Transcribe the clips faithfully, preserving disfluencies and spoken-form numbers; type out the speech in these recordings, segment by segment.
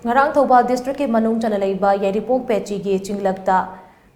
ꯉꯔꯥꯡ ꯊꯧꯕꯥꯜ ꯗꯤꯁꯇ꯭ꯔꯤꯛꯀꯤ ꯃꯅꯨꯡ ꯆꯟꯅ ꯂꯩꯕ ꯌꯥꯏꯔꯤꯄꯣꯛ ꯄꯦꯆꯤꯒꯤ ꯆꯤꯡꯂꯛꯇ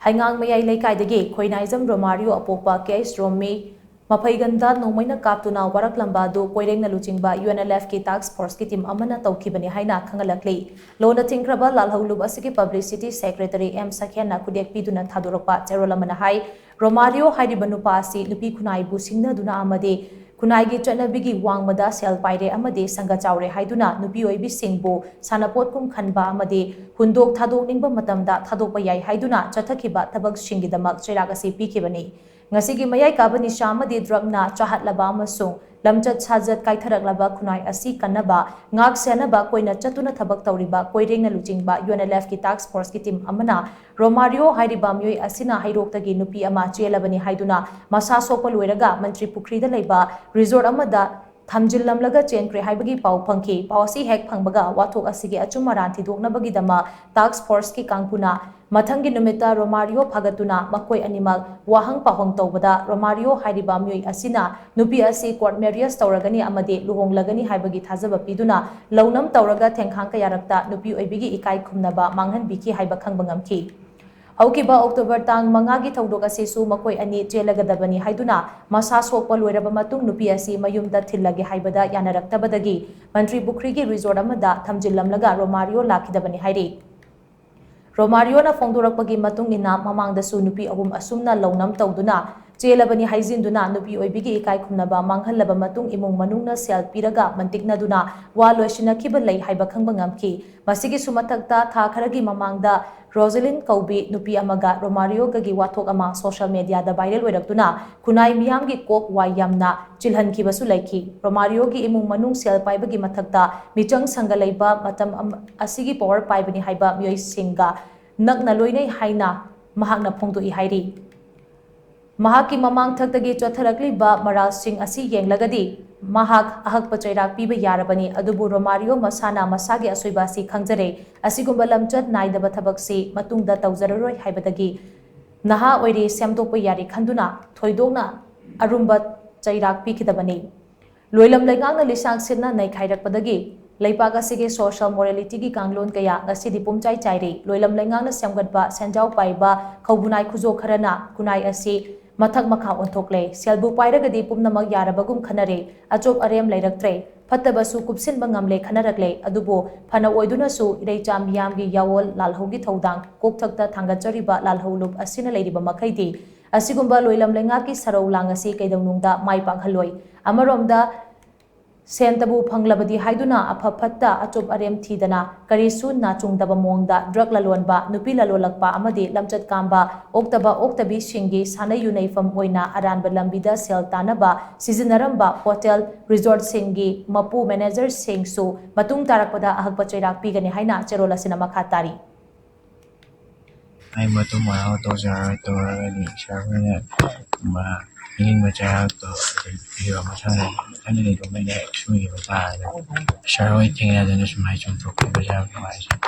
ꯍꯩꯉꯥꯡ ꯃꯌꯥꯏ ꯂꯩꯀꯥꯏꯗꯒꯤ ꯈꯣꯏꯅꯥꯏꯖꯝ ꯔꯣꯃꯥꯔꯤꯌꯣ ꯑꯄꯣꯛꯄ ꯀꯦ ꯑꯦꯁ ꯔꯣꯝꯃꯤ ꯃꯐꯩꯒꯟꯗ ꯅꯣꯡꯃꯩꯅ ꯀꯥꯞꯇꯨꯅ ꯋꯥꯔꯛꯂꯝꯕ ꯑꯗꯨ ꯀꯣꯏꯔꯦꯡꯅ ꯂꯨꯆꯤꯡꯕ ꯌꯨ ꯑꯦꯟ ꯑꯦꯜ ꯑꯦꯐꯀꯤ ꯇꯥꯛꯁ ꯐꯣꯔꯁꯀꯤ ꯇꯤꯝ ꯑꯃꯅ ꯇꯧꯈꯤꯕꯅꯤ ꯍꯥꯏꯅ ꯈꯪꯍꯜꯂꯛꯂꯤ꯫ ꯂꯣꯟꯅ ꯊꯤꯡꯈ꯭ꯔꯕ ꯂꯥꯜꯍꯧꯂꯨꯞ ꯑꯁꯤꯒꯤ ꯄꯕ꯭ꯂꯤꯁꯤꯇꯤ ꯁꯦꯀ꯭ꯔꯦꯇꯔꯤ ꯑꯦꯝ ꯁꯈꯦꯟꯅ ꯈꯨꯗꯦꯛ ꯄꯤꯗꯨꯅ ꯊꯥꯗꯣꯔꯛꯄ ꯆꯦꯔꯣꯜ ꯑꯃꯅ ꯍꯥꯏ, ꯔꯣꯃꯥꯔꯤꯌꯣ ꯍꯥꯏꯔꯤꯕ ꯅꯨꯄꯥ ꯑꯁꯤ ꯅꯨꯄꯤ ꯈꯨꯟꯅꯥꯏꯕꯨ ꯁꯤꯡꯅꯗꯨꯅ ꯑꯃꯗꯤ ꯈꯨꯟꯅꯥꯏꯒꯤ ꯆꯠꯅꯕꯤꯒꯤ ꯋꯥꯡꯃꯗ ꯁꯦꯜ ꯄꯥꯏꯔꯦ ꯑꯃꯗꯤ ꯁꯪꯒ ꯆꯥꯎꯔꯦ ꯍꯥꯏꯗꯨꯅ ꯅꯨꯄꯤ ꯑꯣꯏꯕꯤꯁꯤꯡꯕꯨ ꯁꯥꯟꯅꯄꯣꯠꯀꯨꯝ ꯈꯟꯕ ꯑꯃꯗꯤ ꯍꯨꯟꯗꯣꯛ ꯊꯥꯗꯣꯛꯅꯤꯡꯕ ꯃꯇꯝꯗ ꯊꯥꯗꯣꯛꯄ ꯌꯥꯏ ꯍꯥꯏꯗꯨꯅ ꯆꯠꯊꯈꯤꯕ ꯊꯕꯛꯁꯤꯡꯒꯤꯗꯃꯛ ꯆꯩꯔꯥꯛ ꯑꯁꯤ ꯄꯤꯈꯤꯕꯅꯤ꯫ ꯉꯁꯤꯒꯤ ꯃꯌꯥꯏ ꯀꯥꯕ ꯅꯤꯁꯥ ꯑꯃꯗꯤ ꯗ꯭ꯔꯒꯅ ꯆꯥꯍꯠꯂꯕ ꯑꯃꯁꯨꯡ ꯂꯝꯆꯠ ꯁꯥꯖꯠ ꯀꯥꯏꯊꯔꯛꯂꯕ ꯈꯨꯟꯅꯥꯏ ꯑꯁꯤ ꯀꯟꯅꯕ, ꯉꯥꯛ ꯁꯦꯟꯅꯕ ꯀꯣꯏꯅ ꯆꯠꯇꯨꯅ ꯊꯕꯛ ꯇꯧꯔꯤꯕ ꯀꯣꯏꯔꯦꯡꯅ ꯂꯨꯆꯤꯡꯕ ꯌꯨ ꯑꯦꯟ ꯑꯦꯜ ꯑꯦꯐꯀꯤ ꯇꯥꯛꯁ ꯐꯣꯔꯁꯀꯤ ꯇꯤꯝ ꯑꯃꯅ ꯔꯣꯃꯥꯔꯤꯌꯣ ꯍꯥꯏꯔꯤꯕ ꯃꯤꯑꯣꯏ ꯑꯁꯤꯅ ꯍꯩꯔꯣꯛꯇꯒꯤ ꯅꯨꯄꯤ ꯑꯃ ꯆꯦꯜꯂꯕꯅꯤ ꯍꯥꯏꯗꯨꯅ ꯃꯁꯥ ꯁꯣꯛꯄ ꯂꯣꯏꯔꯒ ꯃꯟꯇ꯭ꯔꯤ ꯄꯨꯈ꯭ꯔꯤꯗ ꯂꯩꯕ ꯔꯤꯖꯣꯔꯠ ꯑꯃꯗ ꯊꯝꯖꯤꯜꯂꯝꯂꯒ ꯆꯦꯟꯈ꯭ꯔꯦ ꯍꯥꯏꯕꯒꯤ ꯄꯥꯎ ꯐꯪꯈꯤ꯫ ꯄꯥꯎ ꯑꯁꯤ ꯍꯦꯛ ꯐꯪꯕꯒ ꯋꯥꯊꯣꯛ ꯑꯁꯤꯒꯤ ꯑꯆꯨꯝ ꯑꯔꯥꯟ ꯊꯤꯗꯣꯛꯅꯕꯒꯤꯗꯃꯛ ꯇꯥꯛꯁ ꯐꯣꯔꯁꯀꯤ ꯀꯥꯡꯕꯨꯅ ꯃꯊꯪꯒꯤ ꯅꯨꯃꯤꯠꯇ ꯔꯣꯃꯥꯔꯤꯌꯣ ꯐꯥꯒꯠꯇꯨꯅ ꯃꯈꯣꯏ ꯑꯅꯤꯃꯛ ꯋꯥꯍꯪ ꯄꯥꯎꯍꯪ ꯇꯧꯕꯗ ꯔꯣꯃꯥꯔꯤꯌꯣ ꯍꯥꯏꯔꯤꯕ ꯃꯤꯑꯣꯏ ꯑꯁꯤꯅ ꯅꯨꯄꯤ ꯑꯁꯤ ꯀꯣꯔꯠ ꯃꯦꯔꯤꯌꯦꯖ ꯇꯧꯔꯒꯅꯤ ꯑꯃꯗꯤ ꯂꯨꯍꯣꯡꯂꯒꯅꯤ ꯍꯥꯏꯕꯒꯤ ꯊꯥꯖꯕ ꯄꯤꯗꯨꯅ ꯂꯧꯅꯝ ꯇꯧꯔꯒ ꯊꯦꯡꯈꯥꯡ ꯀꯌꯥꯔꯛꯇ ꯅꯨꯄꯤ ꯑꯣꯏꯕꯤꯒꯤ ꯏꯀꯥꯏ ꯈꯨꯝꯅꯕ ꯃꯥꯡꯍꯟꯕꯤꯈꯤ ꯍꯥꯏꯕ ꯈꯪꯕ ꯉꯝꯈꯤ꯫ ꯍꯧꯈꯤꯕ ꯑꯣꯛꯇꯣꯕꯔ ꯇꯥꯡ ꯃꯉꯥꯒꯤ ꯊꯧꯗꯣꯛ ꯑꯁꯤꯁꯨ ꯃꯈꯣꯏ ꯑꯅꯤ ꯆꯦꯜꯂꯒꯗꯕꯅꯤ ꯍꯥꯏꯗꯨꯅ ꯃꯁꯥ ꯁꯣꯛꯄ ꯂꯣꯏꯔꯕ ꯃꯇꯨꯡ ꯅꯨꯄꯤ ꯑꯁꯤ ꯃꯌꯨꯝꯗ ꯊꯤꯜꯂꯒꯦ ꯍꯥꯏꯕꯗ ꯌꯥꯅꯔꯛꯇꯕꯗꯒꯤ ꯃꯟꯇ꯭ꯔꯤ ꯄꯨꯈ꯭ꯔꯤꯒꯤ ꯔꯤꯖꯣꯔꯠ ꯑꯃꯗ ꯊꯝꯖꯤꯜꯂꯝꯂꯒ ꯔꯣꯃꯥꯔꯤꯌꯣ ꯂꯥꯛꯈꯤꯗꯕꯅꯤ ꯍꯥꯏꯔꯤ꯫ ꯔꯣꯃꯥꯔꯤꯌꯣꯅ ꯐꯣꯡꯗꯣꯔꯛꯄꯒꯤ ꯃꯇꯨꯡ ꯏꯟꯅ ꯃꯃꯥꯡꯗꯁꯨ ꯅꯨꯄꯤ ꯑꯍꯨꯝ ꯑꯁꯨꯝꯅ ꯂꯧꯅꯝ ꯇꯧꯗꯨꯅ ꯆꯦꯜꯂꯕꯅꯤ ꯍꯥꯏꯖꯤꯟꯗꯨꯅ ꯅꯨꯄꯤ ꯑꯣꯏꯕꯤꯒꯤ ꯏꯀꯥꯏ ꯈꯨꯝꯅꯕ ꯃꯥꯡꯍꯜꯂꯕ ꯃꯇꯨꯡ ꯏꯃꯨꯡ ꯃꯅꯨꯡꯅ ꯁꯦꯜ ꯄꯤꯔꯒ ꯃꯟꯇꯤꯛꯅꯗꯨꯅ ꯋꯥ ꯂꯣꯏꯁꯤꯟꯅꯈꯤꯕ ꯂꯩ ꯍꯥꯏꯕ ꯈꯪꯕ ꯉꯝꯈꯤ꯫ ꯃꯁꯤꯒꯤꯁꯨ ꯃꯊꯛꯇ ꯊꯥ ꯈꯔꯒꯤ ꯃꯃꯥꯡꯗ ꯔꯣꯖꯂꯤꯟ ꯀꯧꯕꯤ ꯅꯨꯄꯤ ꯑꯃꯒ ꯔꯣꯃꯥꯔꯤꯌꯣꯒꯒꯤ ꯋꯥꯊꯣꯛ ꯑꯃ ꯁꯣꯁꯤꯌꯦꯜ ꯃꯦꯗꯤꯌꯥꯗ ꯚꯥꯏꯔꯦꯜ ꯑꯣꯏꯔꯛꯇꯨꯅ ꯈꯨꯟꯅꯥꯏ ꯃꯤꯌꯥꯝꯒꯤ ꯀꯣꯛ ꯋꯥꯏ ꯌꯥꯝꯅ ꯆꯤꯜꯍꯟꯈꯤꯕꯁꯨ ꯂꯩꯈꯤ꯫ ꯔꯣꯃꯥꯔꯤꯌꯣꯒꯤ ꯏꯃꯨꯡ ꯃꯅꯨꯡ ꯁꯦꯜ ꯄꯥꯏꯕꯒꯤ ꯃꯊꯛꯇ ꯃꯤꯆꯪ ꯁꯪꯒ ꯂꯩꯕ ꯃꯇꯝ ꯑꯃ-, ꯑꯁꯤꯒꯤ ꯄꯋꯥꯔ ꯄꯥꯏꯕꯅꯤ ꯍꯥꯏꯕ ꯃꯤꯑꯣꯏꯁꯤꯡꯒ ꯅꯛꯅ ꯂꯣꯏꯅꯩ ꯍꯥꯏꯅ ꯃꯍꯥꯛꯅ ꯐꯣꯡꯗꯣꯛꯏ ꯍꯥꯏꯔꯤ꯫ ꯃꯍꯥꯛꯀꯤ ꯃꯃꯥꯡꯊꯛꯇꯒꯤ ꯆꯠꯊꯔꯛꯂꯤꯕ ꯃꯔꯥꯜꯁꯤꯡ ꯑꯁꯤ ꯌꯦꯡꯂꯒꯗꯤ ꯃꯍꯥꯛ ꯑꯍꯛꯄ ꯆꯩꯔꯥꯛ ꯄꯤꯕ ꯌꯥꯔꯕꯅꯤ, ꯑꯗꯨꯕꯨ ꯔꯣꯃꯥꯔꯤꯌꯣ ꯃꯁꯥꯅ ꯃꯁꯥꯒꯤ ꯑꯁꯣꯏꯕ ꯑꯁꯤ ꯈꯪꯖꯔꯦ꯫ ꯑꯁꯤꯒꯨꯝꯕ ꯂꯝꯆꯠ ꯅꯥꯏꯗꯕ ꯊꯕꯛꯁꯤ ꯃꯇꯨꯡꯗ ꯇꯧꯖꯔꯔꯣꯏ ꯍꯥꯏꯕꯗꯒꯤ ꯅꯍꯥ ꯑꯣꯏꯔꯤ, ꯁꯦꯝꯗꯣꯛꯄ ꯌꯥꯔꯤ ꯈꯟꯗꯨꯅ ꯊꯣꯏꯗꯣꯛꯅ ꯑꯔꯨꯝꯕ ꯆꯩꯔꯥꯛ ꯄꯤꯈꯤꯗꯕꯅꯤ꯫ ꯂꯣꯏꯂꯝ ꯂꯩꯉꯥꯛꯅ ꯂꯤꯁꯥꯡ ꯁꯤꯠꯅ ꯅꯩꯈꯥꯏꯔꯛꯄꯗꯒꯤ ꯂꯩꯄꯥꯛ ꯑꯁꯤꯒꯤ ꯁꯣꯁꯤꯌꯦꯜ ꯃꯣꯔꯦꯂꯤꯇꯤꯒꯤ ꯀꯥꯡꯂꯣꯟ ꯀꯌꯥ ꯉꯁꯤꯗꯤ ꯄꯨꯝꯆꯥꯏ ꯆꯥꯏꯔꯤ꯫ ꯂꯣꯏꯂꯝ ꯂꯩꯉꯥꯛꯅ ꯁꯦꯝꯒꯠꯄ ꯁꯦꯟꯖꯥꯎ ꯄꯥꯏꯕ ꯈꯧꯕꯨꯅꯥꯏ ꯈꯨꯖꯣ ꯈꯔꯅ ꯈꯨꯟꯅꯥꯏ ꯑꯁꯤ ꯃꯊꯛ ꯃꯈꯥ ꯑꯣꯟꯊꯣꯛꯂꯦ꯫ ꯁꯦꯜꯕꯨ ꯄꯥꯏꯔꯒꯗꯤ ꯄꯨꯝꯅꯃꯛ ꯌꯥꯔꯕꯒꯨꯝ ꯈꯟꯅꯔꯦ꯫ ꯑꯆꯣꯞ ꯑꯔꯦꯝ ꯂꯩꯔꯛꯇ꯭ꯔꯦ꯫ ꯐꯠꯇꯕꯁꯨ ꯀꯨꯞꯁꯤꯟꯕ ꯉꯝꯂꯦ ꯈꯟꯅꯔꯛꯂꯦ꯫ ꯑꯗꯨꯕꯨ ꯐꯅ ꯑꯣꯏꯗꯨꯅꯁꯨ ꯏꯔꯩꯆꯥ ꯃꯤꯌꯥꯝꯒꯤ ꯌꯥꯑꯣꯜ ꯂꯥꯜꯍꯧꯒꯤ ꯊꯧꯗꯥꯡ ꯀꯣꯛꯊꯛꯇ ꯊꯥꯡꯒꯠꯆꯔꯤꯕ ꯂꯥꯜꯍꯧꯂꯨꯞ ꯑꯁꯤꯅ ꯂꯩꯔꯤꯕ ꯃꯈꯩꯗꯤ ꯑꯁꯤꯒꯨꯝꯕ ꯂꯣꯏꯂꯝ ꯂꯩꯉꯥꯛꯀꯤ ꯁꯔꯧ ꯂꯥꯡ ꯑꯁꯤ ꯀꯩꯗꯧꯅꯨꯡꯗ ꯃꯥꯏ ꯄꯥꯛꯍꯜꯂꯣꯏ꯫ ꯑꯃꯔꯣꯝꯗ ꯁꯦꯟꯇꯕꯨ ꯐꯪꯂꯕꯗꯤ ꯍꯥꯏꯗꯨꯅ ꯑꯐ ꯐꯠꯇ ꯑꯆꯨꯞ ꯑꯔꯦꯝ ꯊꯤꯗꯅ ꯀꯔꯤꯁꯨ ꯅꯥꯆꯨꯡꯗꯕ ꯃꯑꯣꯡꯗ ꯗ꯭ꯔꯒ ꯂꯂꯣꯟꯕ, ꯅꯨꯄꯤ ꯂꯂꯣꯜꯂꯛꯄ ꯑꯃꯗꯤ ꯂꯝꯆꯠ ꯀꯥꯝꯕ ꯑꯣꯛꯇꯕ ꯑꯣꯛꯇꯕꯤꯁꯤꯡꯒꯤ ꯁꯥꯟꯅ ꯌꯨꯅꯩꯐꯝ ꯑꯣꯏꯅ ꯑꯔꯥꯟꯕ ꯂꯝꯕꯤꯗ ꯁꯦꯜ ꯇꯥꯟꯅꯕ ꯁꯤꯖꯤꯟꯅꯔꯝꯕ ꯍꯣꯇꯦꯜ, ꯔꯤꯖꯣꯔꯠꯁꯤꯡꯒꯤ ꯃꯄꯨ ꯃꯦꯅꯦꯖꯔꯁꯤꯡꯁꯨ ꯃꯇꯨꯡ ꯇꯥꯔꯛꯄꯗ ꯑꯍꯛꯄ ꯆꯩꯔꯥꯛ ꯄꯤꯒꯅꯤ ꯍꯥꯏꯅ ꯆꯦꯔꯣꯜ ꯑꯁꯤꯅ ꯃꯈꯥ ꯇꯥꯔꯤ꯫ ꯑꯩ ꯃꯇꯨꯡ ꯃꯅꯥꯎ ꯇꯧꯖꯔꯔꯣꯏ, ꯇꯧꯔꯒꯗꯤ ꯁꯥꯔ ꯍꯣꯏꯅ ꯃ-, ꯄꯤꯅꯤꯡꯕ ꯆꯩꯔꯥꯛꯇꯣ ꯑꯗꯨꯝ ꯄꯤꯕꯤꯔꯣ꯫ ꯃꯊꯪꯗ ꯑꯩꯅ ꯂꯩꯕ ꯃꯩꯗ ꯍꯦꯛ ꯁꯣꯏꯈꯤꯕ ꯇꯥꯔꯒꯗꯤ ꯁꯥꯔ ꯍꯣꯏ ꯊꯦꯡꯅꯗꯅ ꯁꯨꯃꯥꯏꯅ ꯆꯨꯝꯊꯣꯛꯄꯤꯕꯁꯦ ꯌꯥꯝ ꯅꯨꯡꯉꯥꯏꯖꯩ꯫